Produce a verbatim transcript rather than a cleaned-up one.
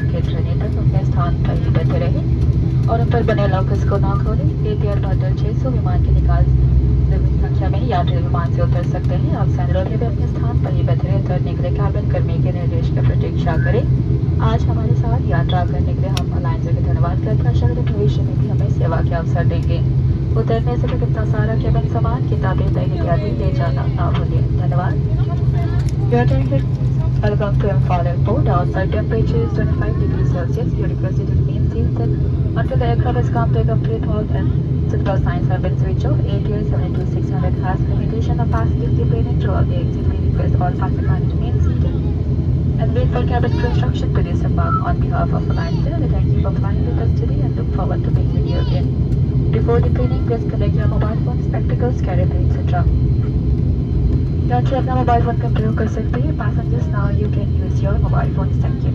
स्थित रहने तक अपने स्थान पर ही बैठे रहें और उन पर बने लॉकर्स को ना खोलें। एटीआर बहत्तर छह सौ विमान के निकास संख्या में ही यात्री विमान से उतर सकते हैं। आप सैंडल के भी अपने स्थान पर ही बैठे रहें। उतरने के लिए कैबिन कर्मी के निर्देश की प्रतीक्षा करें। आज हमारे साथ यात्रा करने के लिए हम अलायंस के धन्यवाद करते हैं। आशा करते हैं भविष्य में भी हमें सेवा के अवसर देंगे। उतरने से भी अपना सारा केबिन सामान, किताबें, बैग इत्यादि ले जाना ना भूलें। धन्यवाद। Your attention, welcome to Imphal Airport. Outside temperature is twenty-five degrees Celsius. You requested to remain seated until the aircraft has come to a complete halt and seatbelt signs have been switched off. ATR seven two six hundred has limitation of passengers departing throughout the exit. We request all passengers to remain seated and wait for cabin crew instruction to disembark. On behalf of Flight India, we thank you for flying with us today and look forward to being with you again. Before departing, please collect your mobile phone, spectacles, carry bag, et cetera. यात्री अपना mobile phone का प्रयोग कर सकते हैं। Passengers, now you can use your mobile phones. Thank you.